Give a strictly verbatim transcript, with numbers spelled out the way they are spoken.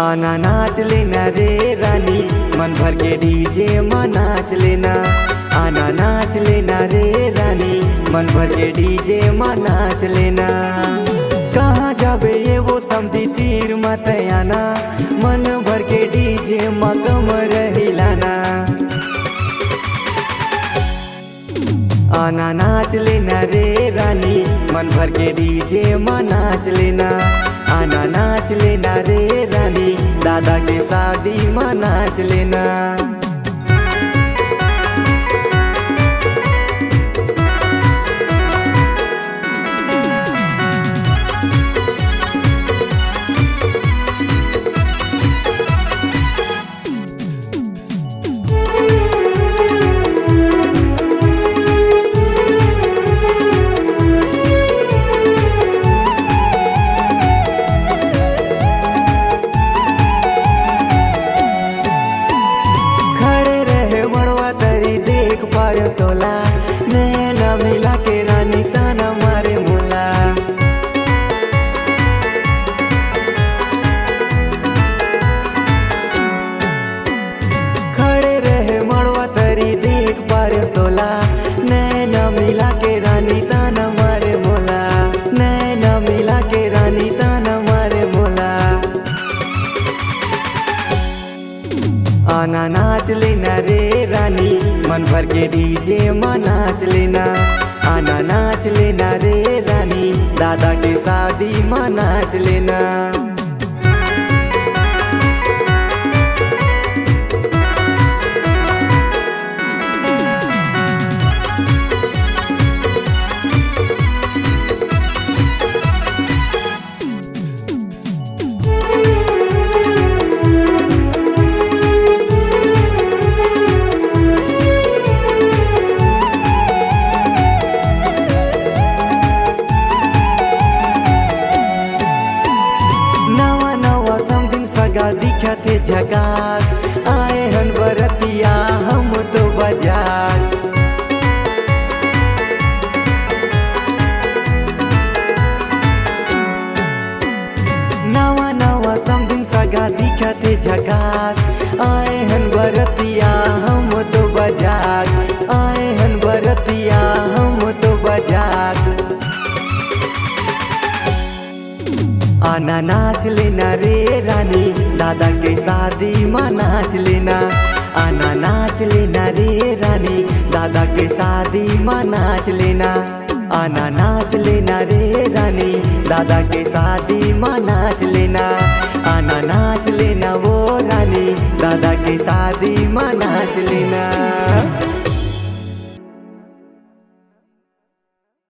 आना नाच लेना रे रानी, मन भर के डीजे मा नाच लेना। आना नाच लेना रे रानी, मन भर के डीजे मा नाच लेना। कहाँ जाबे ये वो समधी तीर मा तैं आना, मन भर के डीजे मा कमर हिलाना। आना नाच लेना रे रानी, मन भर के डीजे मा नाच लेना। आना नाच लेना रे रानी, दादा के शादी मा नाच लेना। खड़े रहे मड़वा तरी, देख पारे तोला, नैना मिला के रानी ताना मारे मोला। खड़े रहे मड़वा तरी, देख पारे तोला, नैना मिला के रानी ताना मारे मोला। नैना मिला के रानी ताना मारे मोला। आना नाच लेना रे रानी, मन भर के डीजे मा नाच लेना। आना नाच लेना रे रानी, दादा के शादी मा नाच लेना। नवा नवा समधिन सगा दिखत हे झकास, आए हन बरतिया हम तो बाजार। नवा नवा समधिन सगा दिखत हे झकास, आए हन बरतिया हम तो बाजार। आए हन बरतिया हम तो बाजार। आना नाच लेना रे रानी, दादा के शादी मा नाच लेना। आना नाच लेना रे रानी, दादा के शादी मा नाच लेना। आना नाच लेना रे रानी, दादा के शादी मा नाच लेना। आना नाच लेना वो रानी, दादा के शादी मा नाच लेना।